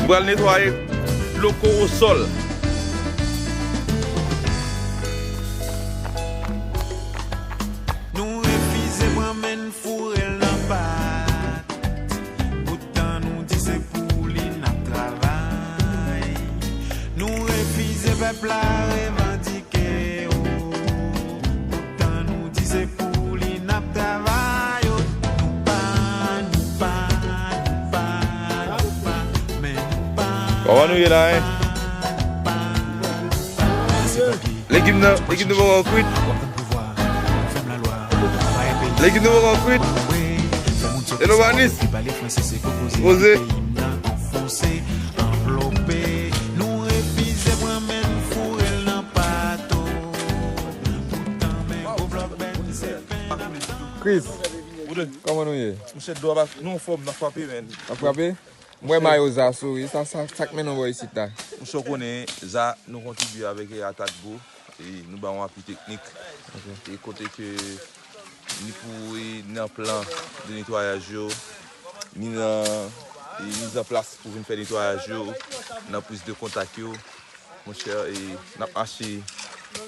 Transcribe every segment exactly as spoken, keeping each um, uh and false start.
Pral netwaye dlo kowosòl. Nou refize pran men n foure l nan pat. Poutan nou di se pou li n ap travay. Nou refize pèp la revandike, o. Poutan nou di se pou li n ap travay, o. Nou pa, nou pa, nou pa, nou pa, men nou pa. Kòman nou ye la, en? Legim nan, legim nan poko kwit. Legim nan poko kwit. Hello, Vanis. Poze. Nou refize pran men n foure l nan pat, o. Poutan men gwo blòk bèt se pen. Chris, kòman nou ye? Monchè, dlo a pa, nou anfòm, n ap frape, men. N ap frape? M wè mayo Zaso, wi. Sa, sa, sa k mennen w bò isit la? Monchè, w konnen, Za, nou kontribye avèk, e, Atatbo, e nou ba yon apui teknik. Ok. E kote ke ni pou, e, nan plan de netwayaj yo, ni nan, e, miz an plas pou vin fè netwayaj yo, nan priz de kontak yo. Monchè, e, n ap mache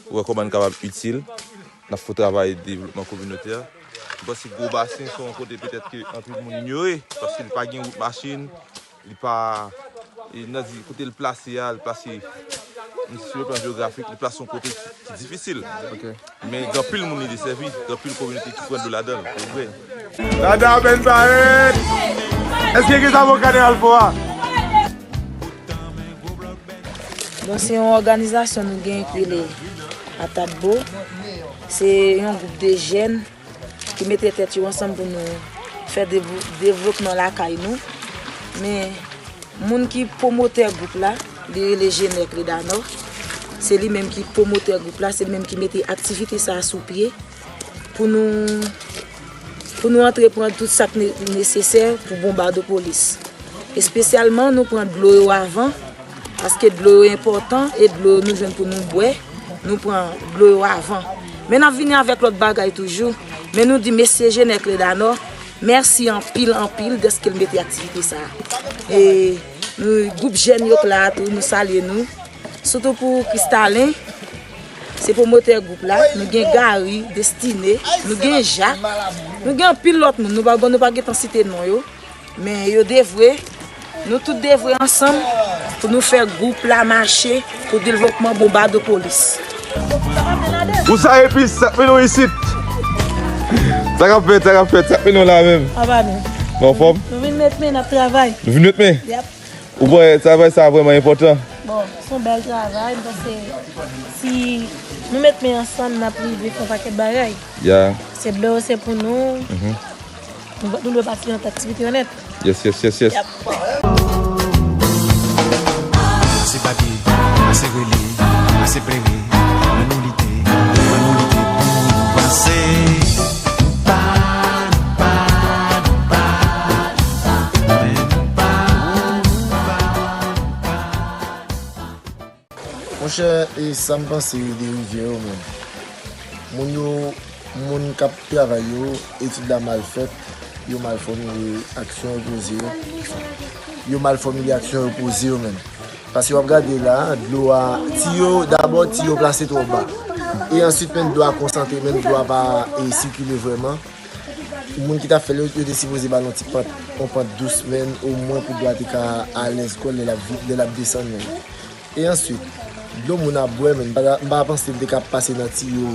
pou wè kòman n kapab itil. N ap fè yon travay devlopman kominotè. M panse Gwo Basen se yon kote petèt ke anpil moun inyore, paske li pa gen wout machin, li pa, e, n a di kote l plase a, li plase, sou le plan jewografik, li plase yon kote ki, ki difisil. Ok. Men gen anpil moun li desèvi, gen anpil kominote ki pran dlo ladan l, pou vre. Dada Ben Barrett! Èske gen sa pou kanal fò a? Bon, se yon òganizasyon nou gen ki rele Atatbo. Se yon gwoup de jèn ki mete tèt yo ansanm pou nou fè dev-, devlopman lakay nou. Men, moun ki pwomotè gwoup la, li rele Jenè Kledanò. Se li menm ki pwomotè gwoup la, se li menm ki mete aktivite sa a sou pye pou nou, pou nou antreprann tout sa k ne-, nesesè pou Bonbadopolis. Espesyalman, nou pran dlo yo avan, paske dlo yo enpòtan, e dlo yo nou jwenn pou nou bwè, nou pran dlo yo avan. Men n ap vini avèk lòt bagay toujou, men nou di mesye Jenè Kledanò, mèsi anpil, anpil, dèske l mete aktivite sa a. E nou, gwoup jèn yo k la a tou, nou salye nou. Sitou pou Kristalen, se pwomotè gwoup la. Nou gen Gary, Destine, nou gen Jak, nou gen anpil lòt moun. Nou pa, bon, nou pa gentan site non yo, men yo devwe. Nou tout devwe ansanm pou nou fè gwoup la mache pou devlopman Bonbadopolis. Ou sa epis, sa k mennen w isit? Sa k ap fèt, sa k ap fèt, sa k mennen w la menm? Apa nou. Nou anfòm? Nou vin met men, n ap travay. Nou vin met men? Yep. Ou wè, travay sa vrèman enpòtan. Bon, se yon bèl travay, m panse si nou met men ansanm, n ap rive fè yon pakèt bagay. Ya. Se dlo yo, se pou nou. Mhm. Nou, nou dwe pati nan aktivite yo nèt. Yes, yes, yes, yes. Yep. Ase papye, ase rele, ase plere, ann nou lite, ann nou lite pou nou vanse. Nou pa, nou pa, nou pa, nou pa, men nou pa, nou pa, nou pa. Monchè, e sa m panse de rivyè yo menm. Moun yo, moun k ap travay yo, etid la mal fèt, yo mal fòmile aksyon yo poze yo. Yo mal fòmile aksyon yo poze yo menm. Paske w ap gade la, dlo a, tiyo, dabò, tiyo plase twò ba. E answit, menm dlo a konsantre, menm dlo a pa, e, sikile vrèman. Moun ki t ap fè l, yo, yo te sipoze ba l yon ti pant, yon pant dous, menm omwen pou dlo a te ka alèz kò l lè l ap vi-, lè l ap desann menm. E answit, dlo moun ap bwè, menm, m pa, m pa panse l te ka pase nan tiyo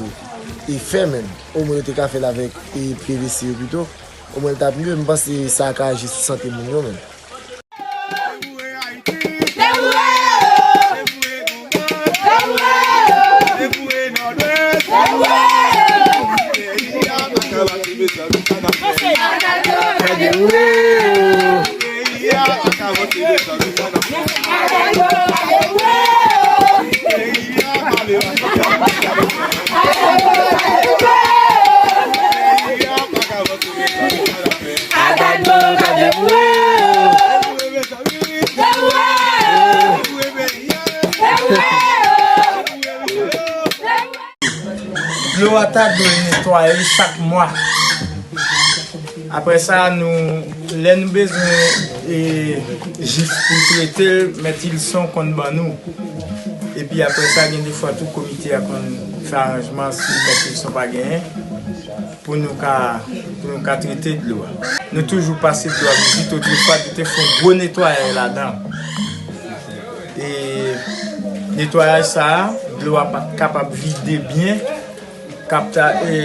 e fè, menm. Omwen yo te ka fè l avèk, e, P V C yo pito. Omwen l t ap mye, m panse sa ka aji sou sante moun yo, menm. Dlo a ta dwe netwaye chak mwa. Apre sa, nou, lè nou bezwen e, jif pou trete l, Mèt Ilson konn ban nou. Epi apre sa, gen defwa tou komite a konn fè aranjman si Mèt Ilson pa genyen pou nou ka, pou nou ka trete dlo a. Nou toujou pase dlo a vizit, otrefwa nou te fè yon gwo netwayaj ladan. E netwayaj sa a, dlo a pa t kapab vide byen. Kapta, e,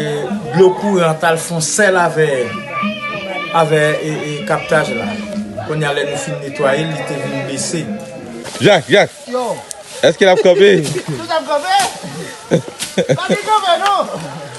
dlo kouran t al fè yon sèl avè, avè e, e, kaptaj la. Kounye a, lè nou fin netwaye l, li te vin bese. Jak, Jak, Yo, èske l ap kanpe? tout ap kanpe? Pa gen kanpe non.